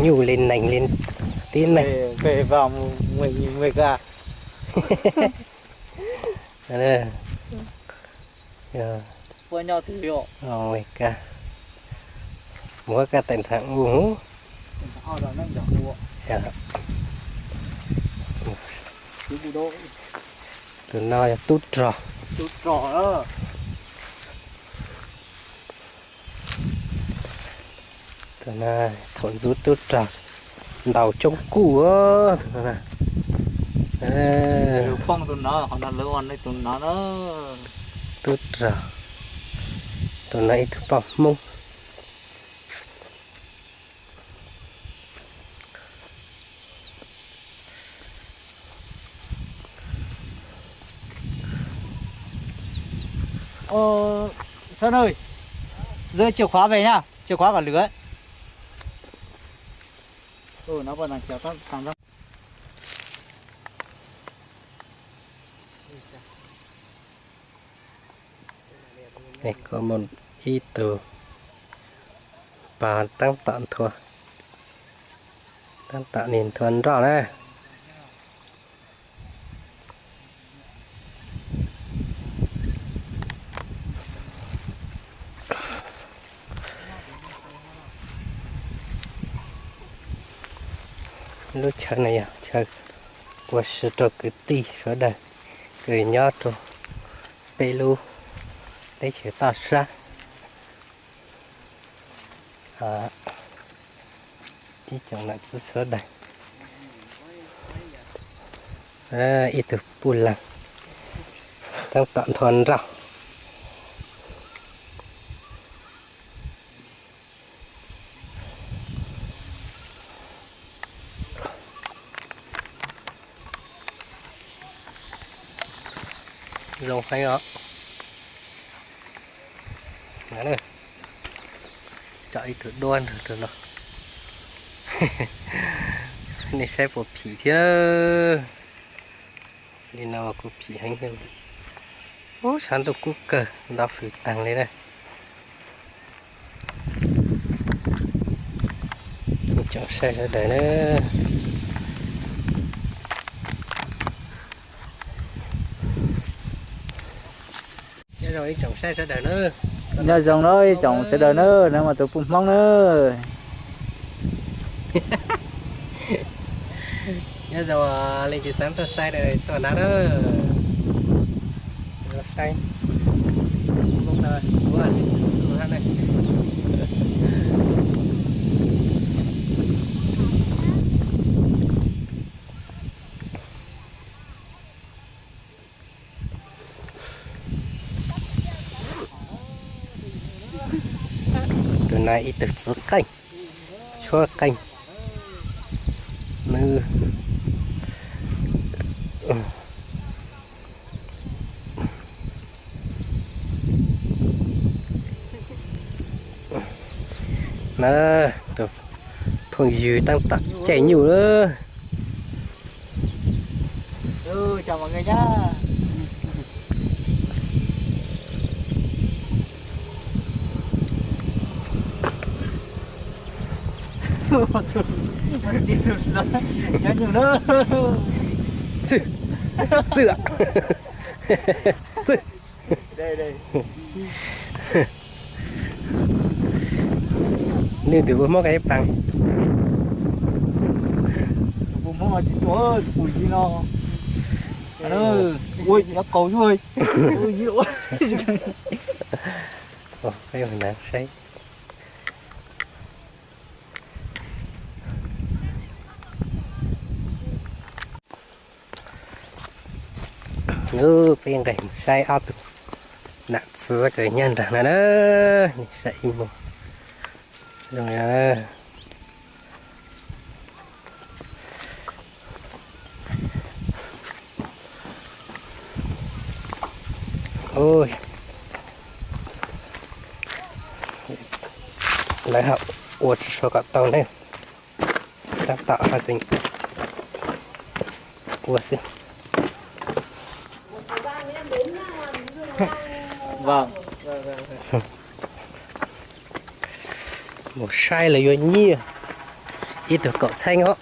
Nyuj li nees li tib neeg. Npe, npe vào mười nghìn mười k. Ua k, muab koj teem tham u. Tus no yog tub rog. Tus no thaum ntxub tub rog ntaus coob kuj. Tub rog, tus no ib tug poj Hmoob. Ơ, Sơn ơi, rơi chìa khóa về nhá, chìa khóa còn lửa ấy. Ừ, nó còn đang kéo tắt thằng đó. Ib tug pog tab tom nthua, tab tom nim nthua nroj na. Lub chaw no yog chaw ua si rau kwv tij sawv daws uas nyob rau peb lub teb chaws toj sab. Ib tsoom nam txiv sawv daws, ib tug puj leeg tab tom nthua nroj. Zoo heev os. Tso ib tug duab nrog rau no, nej saib puas phim thiab. Li no kuj phim heev thiab. Ub, tshav ntuj kub kawg, nto fws taag li na. Ib tsoom saib sawv daws na. Nyob zoo ib tsoom saib sawv daws na. Nyob zoo na ib tsoom sawv daws na, no mas tus puj Hmoob na. Nyob zoo leej twg xav tuaj saib tuaj na. Saib Hmoob no ua tsis txhua hab na. Tus no ib tug txiv qeej, tshuab qeej. Nws na, tus phooj ywg tab tom caij nyuj lawm. Txwj, txwj, txwj. Nws tus puj Hmoob ka ib paag. Puj Hmoob tsis tuaj, puj yig no. Ua nyob qaug zuj. Saib. Peb nqes mus saib ob tug nam txiv kws nyob nraag no na, saib ib mus. Lawv ho ua tsis suav kom tau ne, tab tom ho tseem ua xwb. Mus saib lawv yuav nyiaj, Ib tug kaum txheeb os.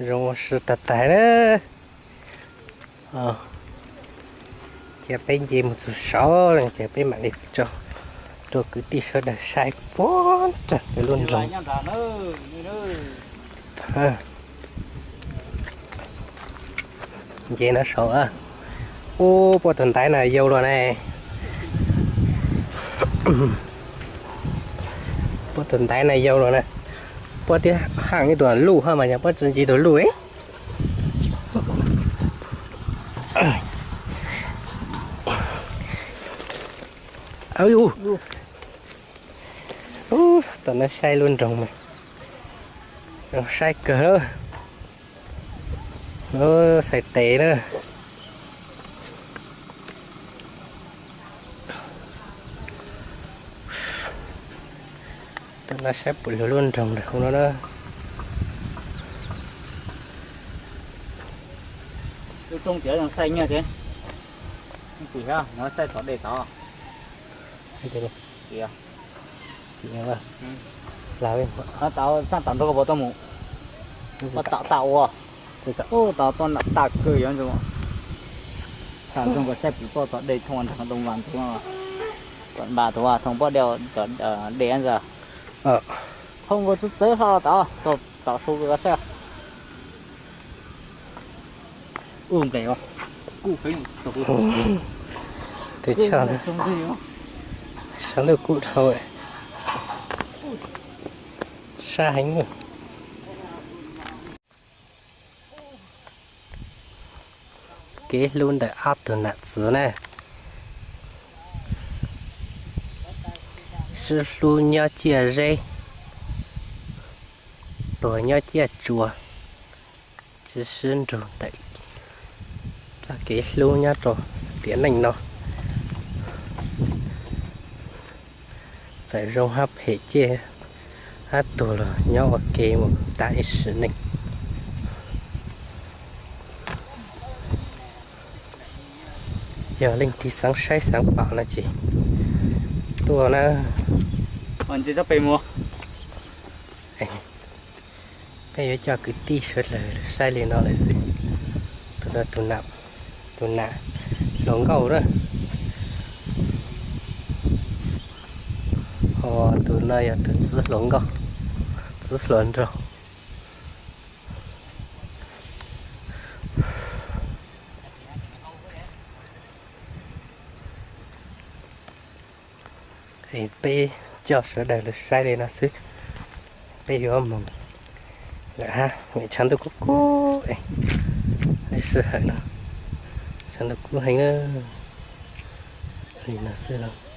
Zoo ua si tag tag na. Ces peb nce mus txog saud ces peb mam li tso rau kwv tij sawv daws saib puag nrag pem lub nroog. Nce no saud. Ub, puag tus ntaiv no yau los na. Puag tus ntaiv no yau los na. Puag tias haam ib tug luj hab mas yog puab tsi nce tug luj. Ub, tom no saib lub nroog mas zoo saib kawg. Xais tes na. Tom no saib puas lug lub nroog nram hauv no na. Lub roob tias zoo saib nyiaj thiab. Tim no saib tom dej tod. Tau txaj tom nrog koj puas tau mus, koj tam tam ua, ub tau tuaj nram tag kawg yuav ntsoog. Tam ntsoog koj saib puas tau tom dej thooj nram Doo Vas ntug, tom npas tus thooj pob dej ntawd. Thooj nkaus txawv txawv hlo tod, tom su koj saib. Ub nqes os. Tus choj, sab ntuj kub dhau, sab heev. Kev hlub ntawm ob tug nam txwv na. Sib hlub nyob ciaj zeb, tuag nyob ciaj tsua, tsis sib nrug ntawm txoj kev hlub nyob rau tiam neej no. Txawm zoo hab phem ciaj hab tuag los nyob ua ke mus tas ib sim neej. Yog leej twg xaav saib xaav pom no ces tuaj na. Peb yuav coj kwv tij sawv daws saib li no lawm xwb. Tus no tus nam hluas nkauj na. Ho tus no yog tus txiv hluas nkauj, txiv hluas nraug. Peb coj sawv daws los saib li no xwb, peb yuav mus lawm hab. Tshav ntuj kub kub, sij hawm no tshav ntuj kub heev na. Li no xwb.